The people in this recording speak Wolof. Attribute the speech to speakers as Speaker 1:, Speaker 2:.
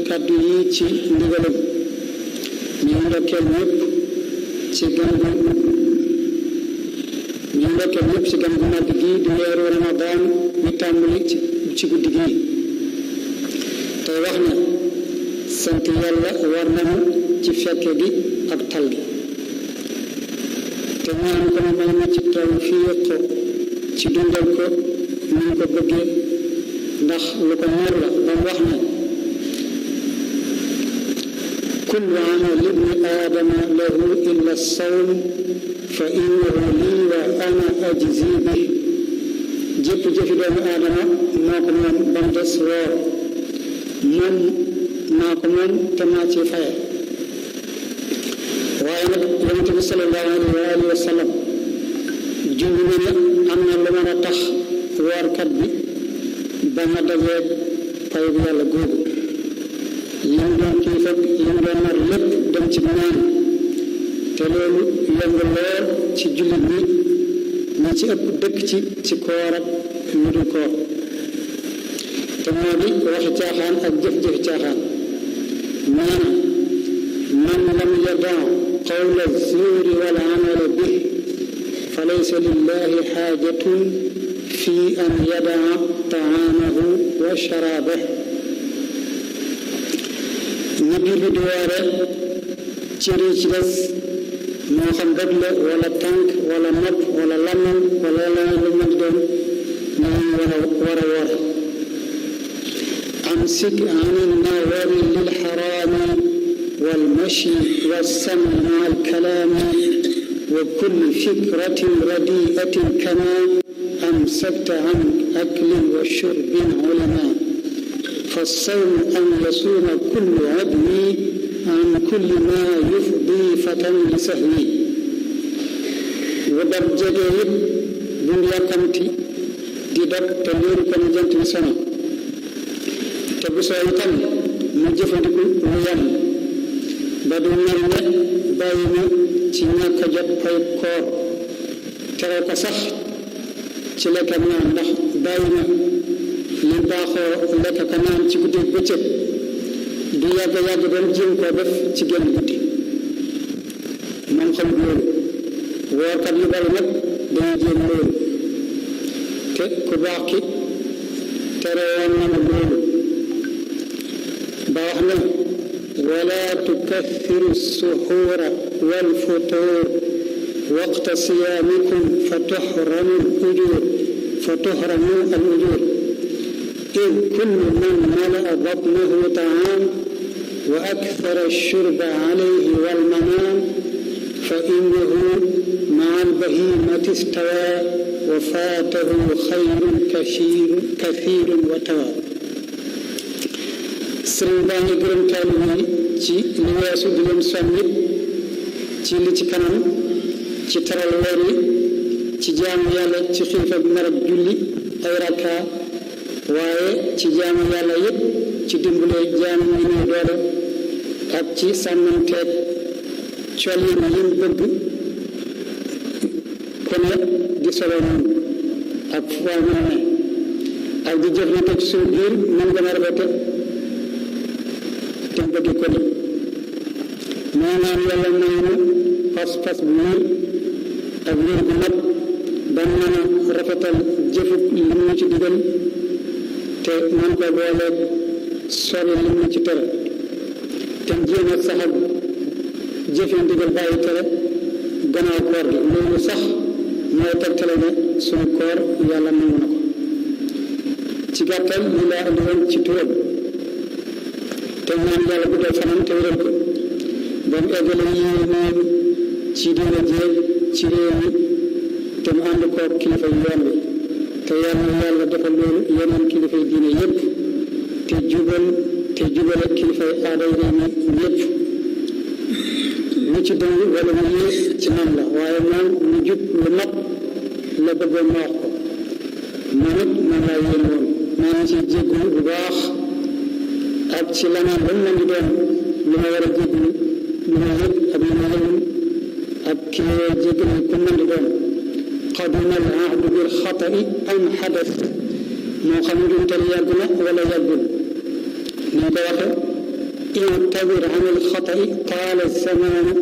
Speaker 1: kàddu yi ci ndigalam ñu ndokkeel ñëpp ci gan gu màgg gi di weeru Ramadan ñu tàmbali ci guddi gi te wax na sant yàlla war nañu ci fekke gi ak tal gi te ñaan ko ma may na ci tawfiq ci dundal ko ni ñu ko bëggee ndax lu ko ñor la ba mu wax na kullu amali ibni aadama lahu illa sawm fa innahu lii wa ana ajzi bi jëpp jëfi doomu aadama moo ko moom ba mu des woor moom maa ko moom te maa ci faye waaye nag yonent bi sallallahu alayhi wa sallam junj na ne am na lu mën a tax woorkat bi ba nga dajeeg pay bu yàlla googu yim doon kii fekk yim doon nar lépp dem ci naan te loolu yomb lool ci jullit bi ñi ci ëpp dëkk ci koor ak lu dul koor te moo di waxi caaxaan ak jëf-jëfi caaxaan nee na man lam yadaa qawla zuuri wal amala bih fa laysa lillahi xaajatun fi an yadaa taamahu wa sharaabahu ñi biir bi di woore cëri ci des moo xam bët la wala tànk wala nopp wala làmmiñ wala leneen lu mën di doon nañu war a woore amsik an nawari lil xaraami wal mashi wa sami ma al kalaami wa kulli fikratin radiatin kama amsakta an aklin wa shurbin ulama فالصوم أن يصوم كل عدمي عن كل ما يفضي فتى لسهوي ودب جديد بن يكمتي دي دب تلير كن جنت بسنة تبسو يتم مجفندك ويام بدو نرمي بايما تينا كجب فاي كور ترى كسخ تلك من الله بايما li baaxoo lekk ka naan ci guddi bëccëg du yàgg doon jéem koo def ci génn guddi moom xam loolu woorkat yu bari nag dañuy jéem loolu te ku baax ki tere woon na loolu ba wax na wala tukathiru suxuura wal futuur waqta siyaamikum fa tuxramu al ujur إذ كل من ملأ بطنه طعام وأكثر الشرب عليه والمنام فإنه مع البهيمة استوى وفاته خير كثير وتوى sëriñ baa ngi gërëm taalibe yi ci li weesu di leen soññi ci li ci kanam ci taral weer yi ci jaamu yàlla ci xiif ak mar ak julli ay rakka waaye ci jaamu yàlla yëpp ci dimbale jaamu yi néew doole ak ci sàmmanteeg col yi yim bëgg ku ne di solo noonu ak fu waay mën a ne ak di jëflante ci suñu biir mën gën a rafete te bëgg ko ni moo naan yàlla may nu pas-pas bu wér ak wér bu mat ba mën a rafetal jëfu lim ñu ci digal te man ko booleeg sori lim na ci tere te jéem a saxal jëfe ndigal bàyyi tere gannaaw koor gi loolu sax mooy tegtale ne suñu koor yàlla nangu na ko ci gàttal li laa andi woon ci turam te ñaan yàlla guddal fanam te wéral ko ba mu eggale yéeneen ci diine jéeg ci réew mi te mu ànd koog kilifa yoon bi te yàlla defal loolu yeneen kilifay diine yépp te jubale kilifay aaday réew mi yépp lu ci dëng wala mu yées ci man la waaye moom lu jub lu mat la bëggoon ma wax ko man it man laa yéen woon maa ngi ciy jéggulu bu baax ak ci laneen ba mu mën di doon lu ma war a jéggulu lu ma yëg ak lu ma yëgul ak ki ma jéggalu ku mën di doon qadima al ahdu bil xata'i am xadas moo xam njumtal yàgg na wala yàggul ni ko waxe in tabir an alxatai taala zamaanu